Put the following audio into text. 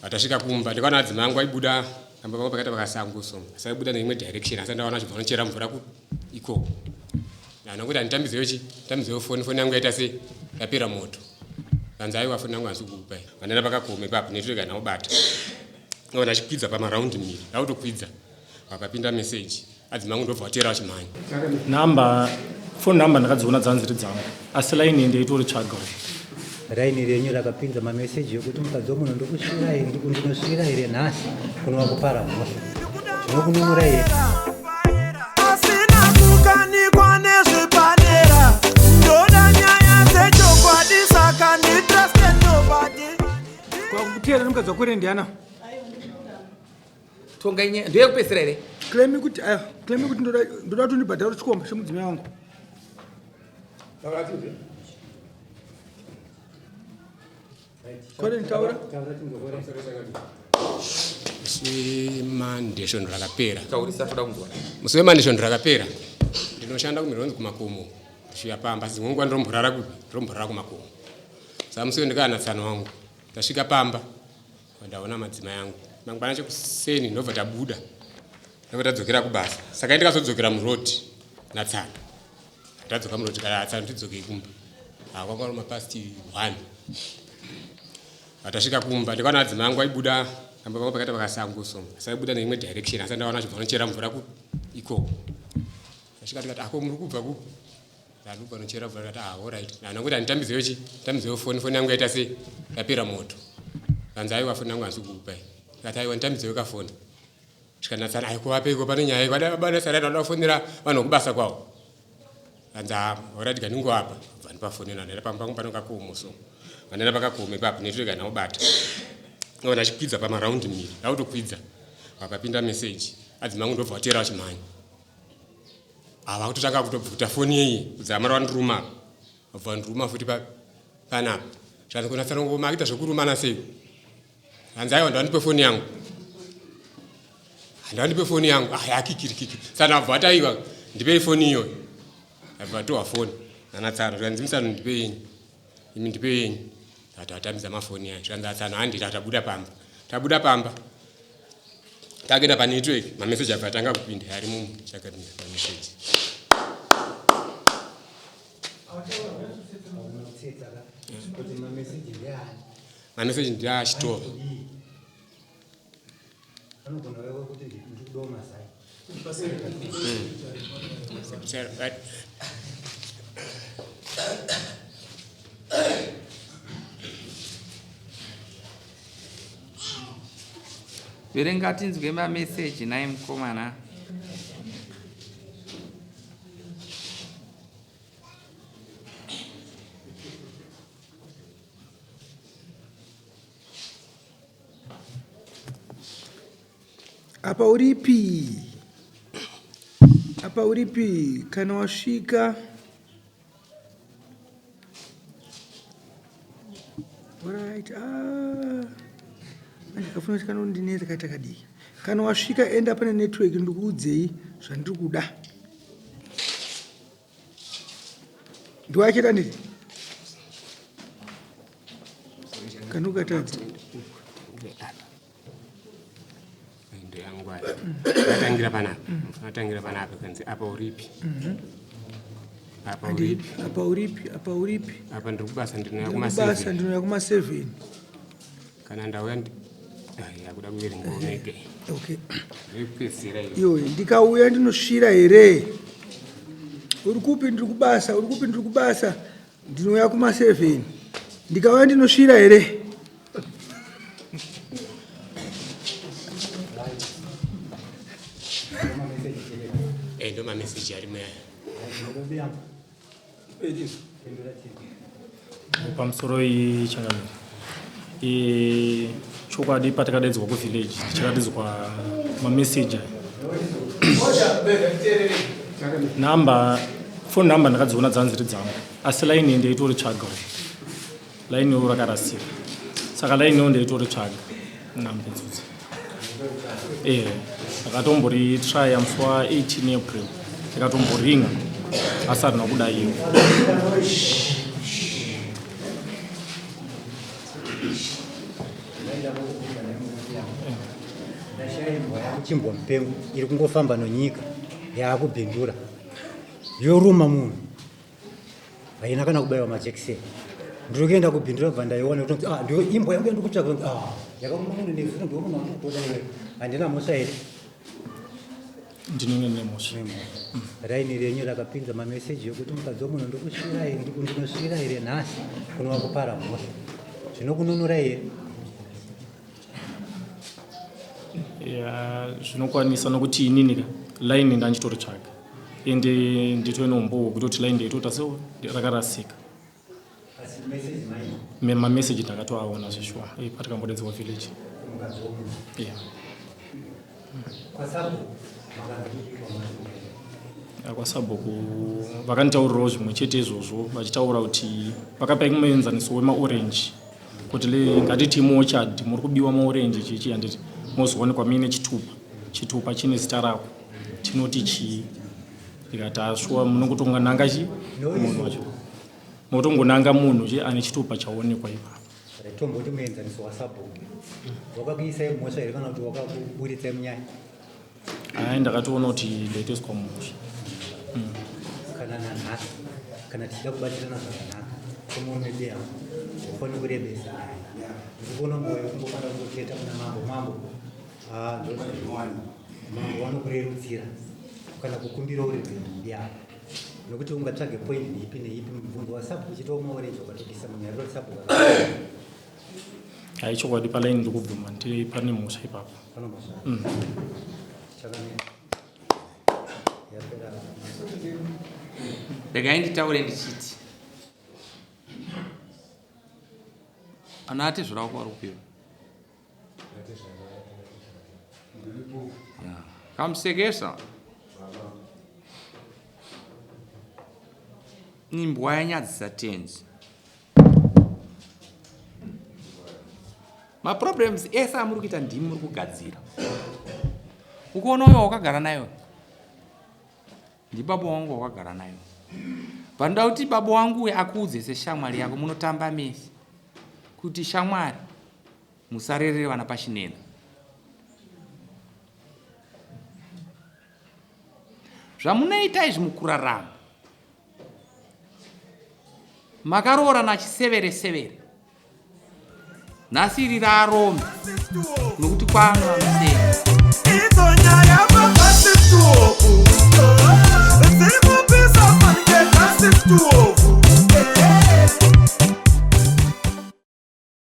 Patasvika kumba ndikaona adzimai angu aibuda pamba pangu pakaita pakasango so asi aibuda neimwe direction asi ndaona achibva nochera mvura ku ikoko ndana kuti handitambidzeyo chi tambidzeyo foni foni yangu yaita sei yapera moto kanzi aiwa foni yangu handisi kukupa vandaenda pakakoma ipapo network haina kubata ona achikwidza pamaraundi miri ndakutokwidza vakapinda message adzimai angu ndobva vatera vachimhanya number phone number ndakadziona dzanziri dzangu asi line ndaitoritsvaga raini renyu rakapinza mameseji ekuti mukadzi wemunhu ndikusvira ndinosvira here nhasi kunova kupara mhosva zvinokununura here asina kukanikwa nezvepadera ndoda nyaya dzechokwadi saka nditruste nobody Kwakutera nemukadzi wako here ndiana? Tonga inyaya ndoyekupedzisira here? Claim kuti ayo, claim kuti ndoda ndoda kuti ndibhadhare chikomba chemudzimai wangu. Kore taura. Musi weMonday svondo rakapera. Taurisa toda kunzwa. Musi weMonday svondo rakapera ndinoshanda kumironzi kumakomo ndisvika pamba asi dzimwe nguva ndiromborara kupi ndiromborara kumakomo. Saka musi uyu ndikaana tsano wangu ndasvika pamba Ndaona madzimai angu mangwana chekuseni ndobva tabuda ndobva tadzokera kubasa saka ndikazodzokera muroad natsano tadzoka muroad kana tsano tidzokei kumba akwanga ah, mapast one atasvika kumba ndikaona adzimai angu aibuda pamba pangu pakaita pakasango so asi aibuda neimwe direction asi ndaona achibva nochera mvura ikoko tasvika tikati ako muri kubva kupi Ndalupa nochera mvura ndati ah alright. Ndana kuti handitambidzeyo chi tambidzeyo foni foni yangu yaita sei yapera moto. Kanzi aiwa foni yangu handisi kukupa iyi. Ndikati aiwa nditambidzeyo kafoni. Zvikanatsana ayi kuvapeiko pane nyaya iko ada baba sara ndada kufonera vanhu vekubasa kwavo. Kanzi ah alright kandingovapa. Bva ndipafonera ndaenda pamba pangu pano kakomo so. Vandaenda pakakomo ipapo network haina kubata. Ndobva ndachikwidza pamaraundi miri ndakutokwidza. Vakapinda message adzimai angu ndobva vatera vachimhanya. Ava kutotanga kutobvuta foni iyi kudzamara wandiruma apa. Wabva wandiruma futi pa panapa. Zvanzi kuna tsanongo makuita zvekurumana sei? Hanzi aiwa ndawandipe foni yangu. Ndawandipe foni yangu. Ah yakikirikiki. Sana wabva wati aiwa ndipei foni iyoyo. Abva atowa foni. Nana tsano zvanzi musano ndipe yenyu. Imi ndipe yenyu. Tati atambidza mafoni aya. Zvanzi atsano handiti tabuda pamba. Tabuda pamba. Takenda pa network mameseji abva atanga kupinda ari mumu chakapinda mameseji. Mameseji ndeachitoro. Verenga tinzwe mameseji nhai mukomana. Apa uripi? Apa uripi? Kana wasvika Alright. Ah. Manje kafuna kuti kanondinetsa kaita kadiki. Kana wasvika enda pane network ndikuudzei zvandiri kuda. Ndiwacheta nditi. Kana ukatadza. Atangira panapa. Atangira panapa kanzi apa uripi. Apa uripi. Apa uripi, apa uripi. Apa ndiri kubasa ndinouya kuma 7. Kubasa ndinouya kuma 7. Kana ndauya yakuda kuverenga omega. Okay. Ndipedzisira iyo. Iyoyo ndikauya ndinosvira here? Uri kupi ndiri kubasa, uri kupi ndiri kubasa. Ndinouya kuma 7. Ndikauya ndinosvira here? Eh, ndo mameseji arimo aya. Pamusoro iyi changamire. E, chokwadi patakadaidzwa kuvillage tichiratidzwa mameseji aya. Number phone number ndakadziona dzanziri dzangu asi line ndaitoritsvaga line iro rakarasika saka line iro ndaitoritsvaga number idzodzi eh ndakatomboritraya musi wa 18 april ndikatomboringa asi harina kudaiwa Ndashaya imbwa yangu chimbwa mupengo iri kungofamba nonyika yaakubhindura yoruma munhu haina kana kubaiwa majekiseni. Ndiri kuenda kubhindura bva ndaiona kuti ah, ndiyo imbwa yangu yandikutsvaga kuti ah, yakaruma munhu nezuro ndiwo munhu wandikutoda iwewe. Handina mhosva here? Ndinenge ndine mhosva. Raini renyu rakapinza mameseji ekuti mukadzi wemunhu ndikusvira here, ndinosvira here nhasi kunova kupara mhosva. Zvinokununura here? Ya, zvinokwanisa nokuti inini ka line ndandichitoritsvaga ende nditove neumbowo hwekutoti line ndaitota seo rakarasika. Asi message mai Mameseji ndakatoaona zveshuwa patakambodedzwa village. Mukadzi wemunhu. Yeah. Kwasabhuku makanzi kudii kwamari? Kwasabhuku vakanditaurirawo zvimwe chete izvozvo, vachitaura kuti vakapai muenzaniso wemaorenji kuti le ngatiti muorchard muri kubiwa maorenji chichi handiti mozowanikwa muine chitupa, chitupa chine zita rako tinoti chii? Ndikati ashuwa munongotongananga chi munhu wacho motongonanga munhu chi ane chitupa chaonekwa ipapo. Tomboti muenzaniso wasabhuku wakakuisai mhosva here kana kuti wakakuburitsai munyaya? Hai, ndakatoona kuti ndaitoiswa mhosva. Kana nanhasi kana tichida kubatirana zvakanaka semurume beyangu ufanira kurebesa nyaya. Ndikuona mwoyo kungofanira kungocheta kuna mambo. Mambo, ah, ndozvinowana mambo vanokurerutsira kana kukumbira uregere yako nokuti ungatsvage point ipi neipi mubvunzo wasabhuku uchitawo maorenji wakatobisa munyaya roti sabhuku Hai, chokwadi palaini ndikubvuma ndi pane mhosva ipapo. Pane mhosva. Chakanaka, yapera. Regai nditaure ndichiti ana atezvara wako vari kupiwa kamusekesa imbwa yanyadzisa tenzi. Maproblems ese amuri kuita ndimi muri kugadzira. Ukuona uyo wakagara nayo ndibaba wangu wakagara nayo, panoda kuti baba wangu uyu akuudze seshamwari yako munotamba mese kuti shamwari musarerere vana pachinena. Zvamunoita izvi mukurarama makaroorana chisevere severe, nhasi iri raarombe nokuti kwanwa musere. Idzo nyaya mabasituoku dziri kupisa fanike kasituoku.